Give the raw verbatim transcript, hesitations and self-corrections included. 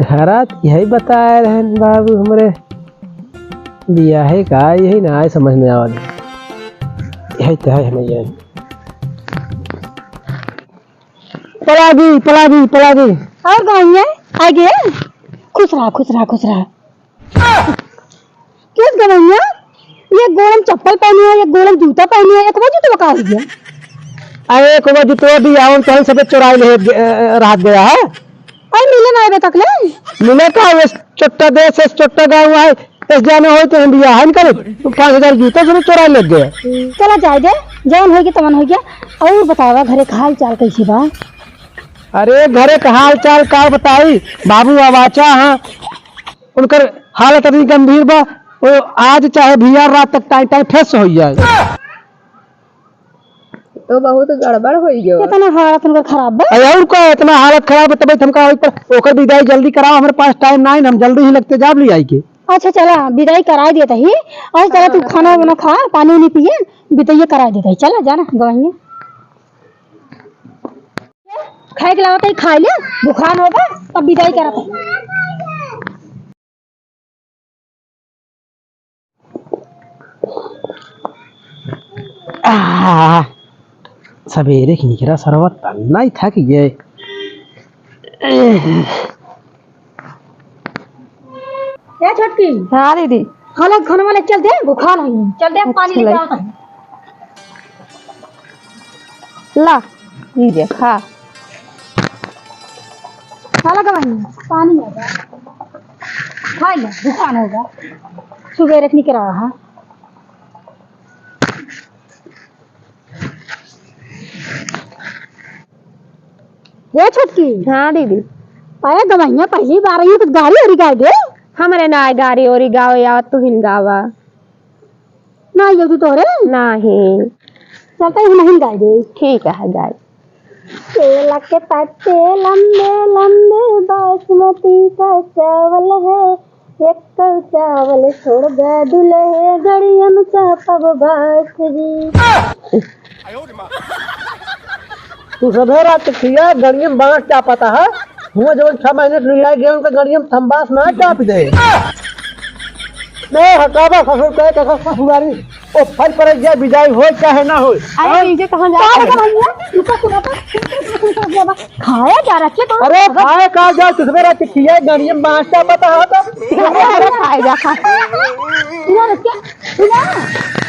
घरा त यही बताए रहन बाबू हमरे, बियाहे का यही ना आए समझ में आवल। यही तो है हमें ये। पलागी, पलागी, पलागी। और गवैया, आगे। खुश रहा, खुश रहा, खुश रहा। केस गवैया, एक गोड़म चप्पल पहनी है, एक गोड़म जूता पहनी है, एक वो जूता का हो गया? अरे, एक वो जूता भी आओ, तो हम सबे चुराई ले, अ, रात गया है। अरे, मिले ना अबे तक ले। मिले का, ये चोट्टा देश है, चोट्टा गाँव है, इस जाने होई तो हम बियाह न करे, तो पाँच हजार जूता सबे चुराई ले गए। चला जाए दे, जवन होई गया, तवन होई गया। और बतावा, घरे का हाल चाल कैसे बा? अरे, घरे का हाल चाल का बताई, बाबू अबाचा हैं, उनकर हालत अभी गंभीर बा। वो आज चाहे भैया रात तक टाइम टाइम फेस हो जाए। तो बहुत गड़बड़ हो गयो। इतना हालत उनकर खराब बा। अरे और का, इतना हालत खराब है, तब हमका वही पर ओकर विदाई जल्दी कराओ, हमारे पास टाइम ना है, हम जल्दी ही लगते जाब ले आई के। अच्छा चला, विदाई कराई देता ही। अच्छा चला, तू खाना वाना खा, पानी उनी पिए, विदाई कराई देता ही। चला जाना गवैया। खाए के लागत है, खाए ले, बुखार होगा, तब विदाई करत है। आह, सवेरे के निकरा सरवा तन्ना ही थक गए। ए छोटकी। हाँ दीदी। हाँ, ले खाना वाले चल दे, बुखार है। चल दे, पानी अच्छा, लेके ले। आता है। ला, ई देख, हाँ। हाँ, लगा बहिनी, पानी होगा। खाई ले, बुखार होगा। सुबह रखने के रहा है। ए छोटकी। हाँ दीदी। अरे गवैया पहली बार आई है, कुछ गारी ओरी गाए दे। हमरे ना आए गारी ओरी, गावे आवत तुहिन गावा। ना आई तू तोरे? नाही। चलता ही हम नहीं गाए दे। ठीक है, गाए। केला के पत्ते लंबे लंबे, बासमती का चावल है, एक चावल छोड़ दा दुल्हे, गड़ियन चापब बास जी। तू सभे रात के खिया गड़ियन बांस चापता है, हुआ जवन छह महीने से लिया गया उनका गड़ियन हम बांस ना चाप दे। नहीं हटावा ससुर कहे के ससुरारी। ओ फल पर जा, विदाई होय चाहे ना होय। अरे, हाँ? पीछे कहाँ जा रहे हो? भैया, रुको, सुनो तो। खाया जा रहा है, अरे, खाए का जा, तुझमें रहती खिया, गाड़ियाँ में बांसता पता हो तो। अरे, अरे, खाए जा, खा। सुनो, रुक जा, सुनो।